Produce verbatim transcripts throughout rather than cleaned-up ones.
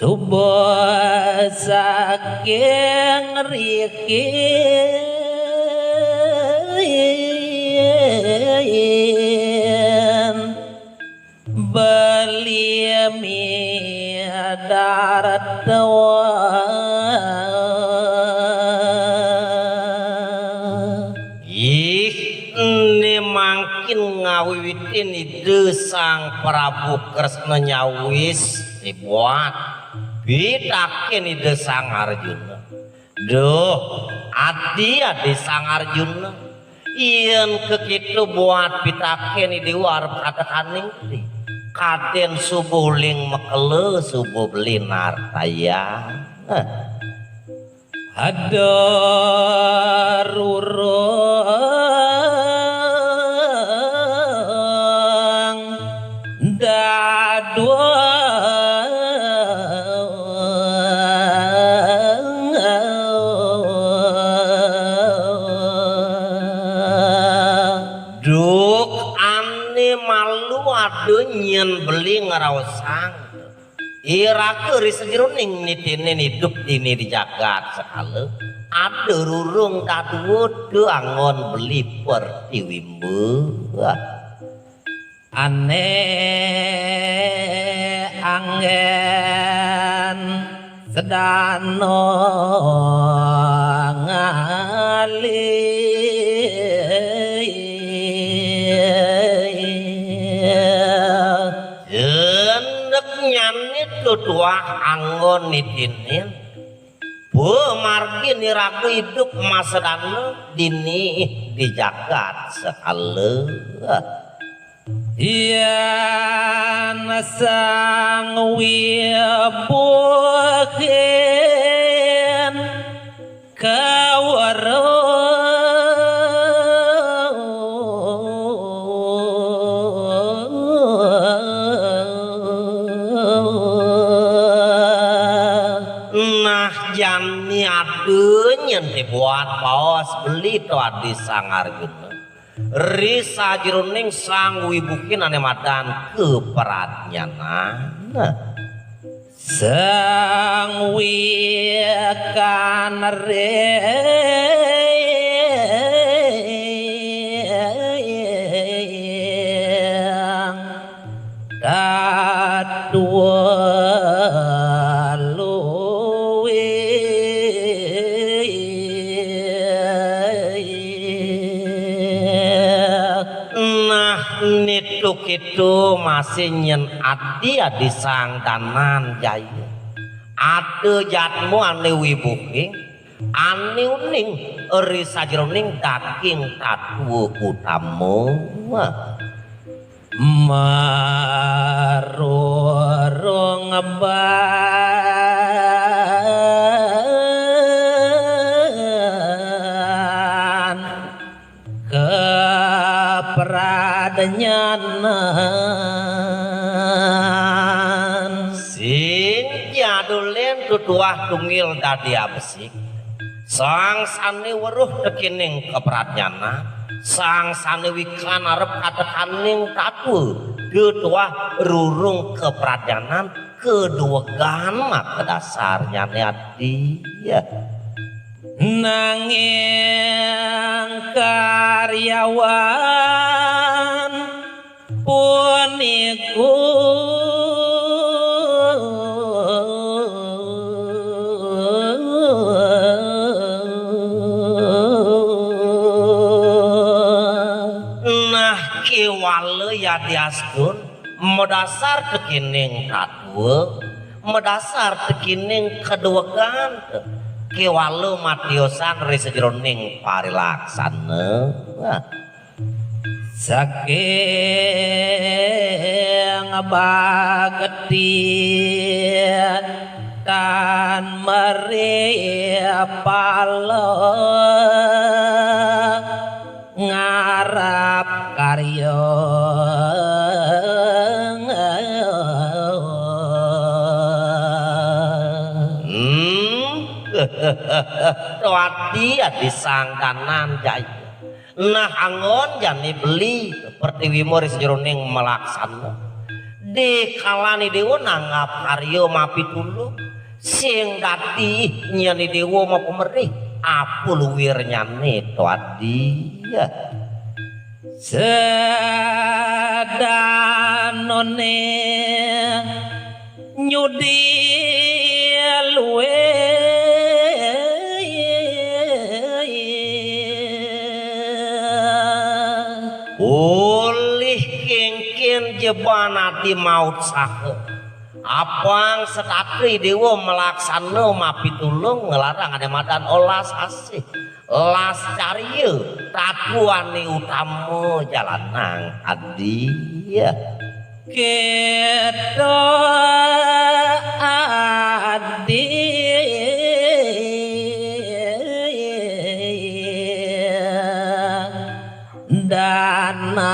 Tubuh saking rikin beli midartua. Ih, né mangkin ngawiwitin Ida Sang Prabu Kresna nyawis dibuat pitakén Ida Sang Arjuna. Duh, adi-adi Sang Arjuna. Yén kékéto buat pitakén Ida arep katekaning di. Kadén suba uling makelo, suba beli nartayang. Heh. Ada rurung dadua. Duk ané malu ada nyén beli ngraosang. Iraga ri sajeroning nitinin idup dini di jagat sekala. Ada rurung dadua da anggon beli pertiwimba. Ané anggén sedana ngalih. Cendek nyané tuah anggon nitinin. Pamargin iraga idup masedana dini di jagat sekala. Yén sang wibuhin kaweruh. Nah, jani ada nyén dibuat baos beli to adi Sang Arjuna. Ri sajeroning sang wibuhin ané madan kapradnyanan. Sang wikan ring dadua luwih. Nah, nitu kitu masih nyén adi-adi Sang Dananjaya. Ada jadma ané wibuhing, ané uning ri sajeroning daging tatua utama. Marurung ban kapradnyanan. Sing jadulin tutuah tunggil dadi abesik. Sang sané weruh tekining kapradnyanan, sang sané wikan arep katekaning tatua, tutuah rurung kapradnyanan, kaduwegan makadasarnyané adi. Nanging karyawan puniku. Nah, kéwala yadiastun madasar tekining tatua, madasar tekining kaduwegan, kéwala matiosan ri sajeroning parilaksana. Nah. Saking bakti tan meri pala ngarap karya. Hmm. Tuati adi Sang Dananjaya. Nah, anggon jani beli pertiwi mori sajeroning malaksana. Dikalane dewa nanggap karya mapitulung, sing dadi nyane dewa mapamerih, apa luwirnyane to adi. Sedanone nyudi luwih. Ulih kengken jeban adi maut saha. Apang setata dewa malaksana mapitulung nglarang ane madan olas asih. Las carya, tatuane utama jalanang adi. Kita adi Dananjaya.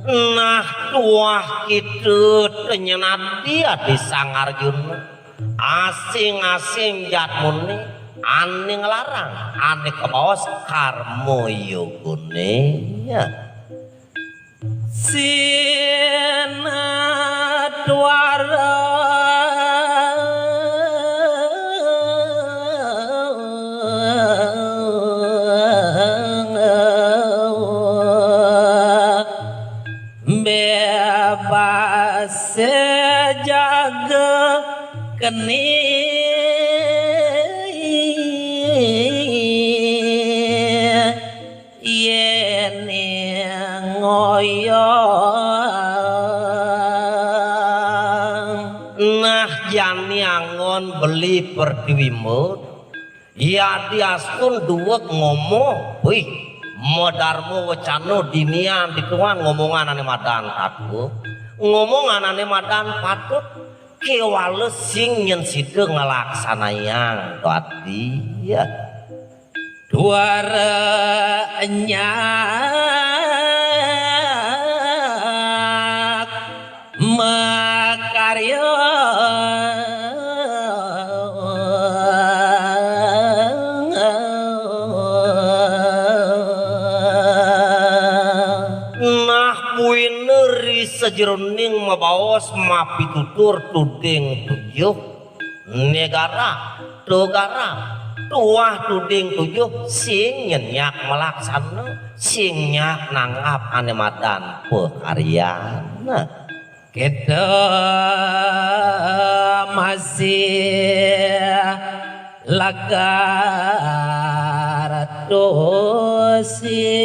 Nah, tuah kita tenyenadi adi Sang Arjuna. Asing-asing jadmane ane nglarang, ane kabaos karma yogane. Sinadwara bebas jaga keni. Yene ngoyong. Nah, jani anggon beli pertiwi mut. Yadiastun duweg ngomong, wih, madarma wecana dinian dituan ngomongan ane madan tatuh. Ngomongan ane madan patut, kewala sing nyen sida nglaksanayang dadi. Ya. Duara enyak makarya. Nah, buina ri sajeroning mabaos mapitutur tuding tujuh. Negara, togara, tuah tuding tujuh sing nyenyak malaksana, sing nyak nanggap ane madan pakaryan. Kita masih lakar dosi.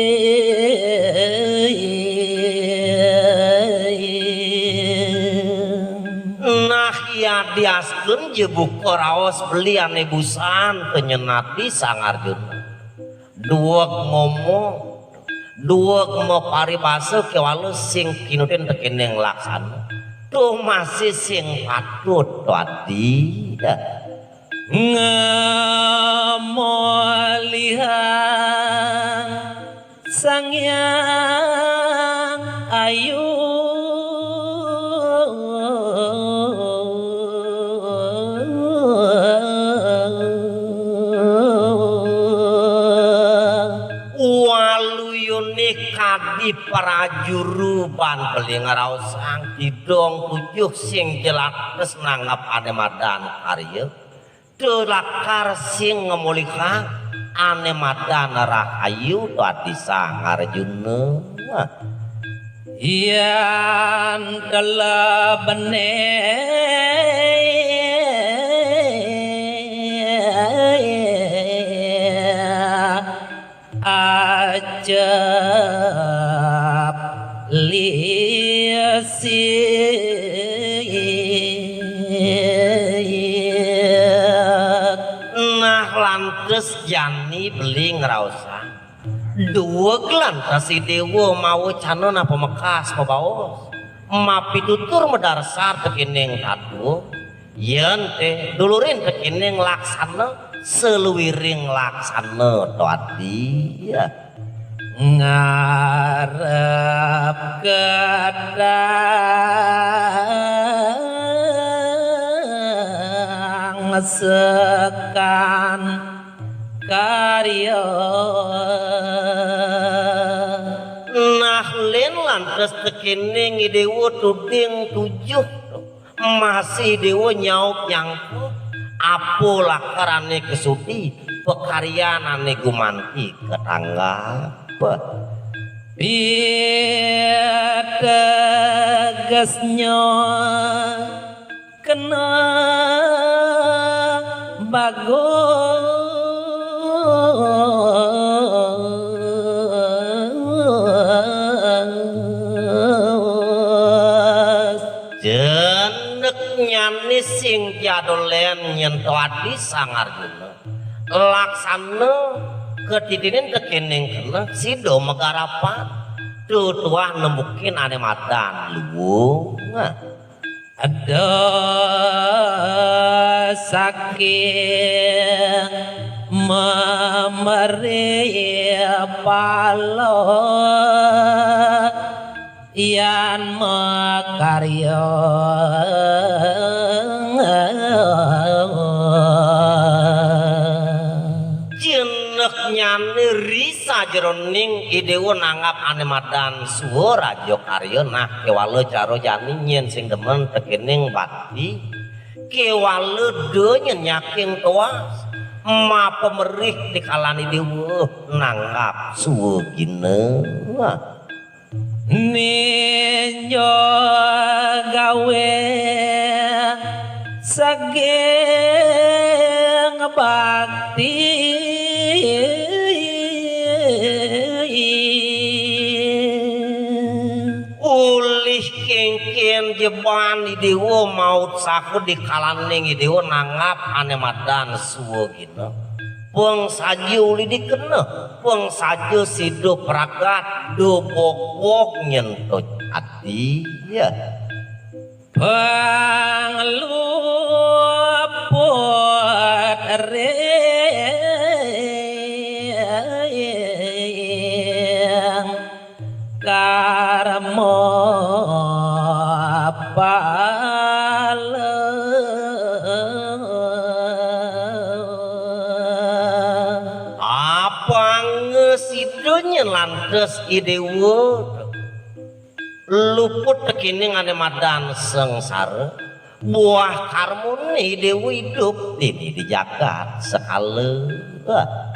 Nah, yadiastun ja buka raos beli ane busan, tenyenadi Sang Arjuna. Duweg ngomong, duweg maparibasa kewala sing kinudin tekene nglaksana. Tuh masih sing patut dadi. Ngamolihang Sang Hyang Ayu. Waluyune kadi prajuru ban beli ngraosang didong tujuh sing jelates nanggap ane madan karya. Teu lakar sing ngamolihang ane madan rahayu dadi Sang Arjuna. Yan telebene acep lisi. Nah, lantas jani beli ngraosang. Duweg lantas i dewa mawecana napa mekas mabaos. Mapitutur madarsar tekening tatua. Yen te dulurin tekening laksana, saluiring laksana dadi. Ngarep gedang sekan karya. Nah, lén lantas tekéning Idéwa tuding tujuh, masih Idéwa nyaup nyangkup apa lakar ané kasudi, pakaryan ané gumanti katanggap. Pitegesnya kena bagus. Jenek nyané sing tiada lén nyén to adi Sang Arjuna. Laksana katitinin tekéning kena sida magarapan. Tutuah nembukin ané madan luung. Ada saking memeri pala yan makarya. Jenek nyané ri sajeroning Idéwa nanggap ané madan swa raja karya. Nah, kéwala cara jani nyén sing demen tekéning bakti, kéwala da nyén nyaking toas mapamerih di kalan Idéwa nanggap swa gina. Nah. Ninja gawé saging bakti. Ulih kénkén jeban Idéwa maut saku di kalaning Idéwa nanggap ané madan swa gina. Pang saja uli dikena, pang saja sida pragat, da bogbog nyentuh ati, ya. Pangluput ring karma pala. Apang sida nyén lantas Idéwa luput tekéning ané madan sangsara, buah karmané Idéwa idup dini di jagat sekala. Wah.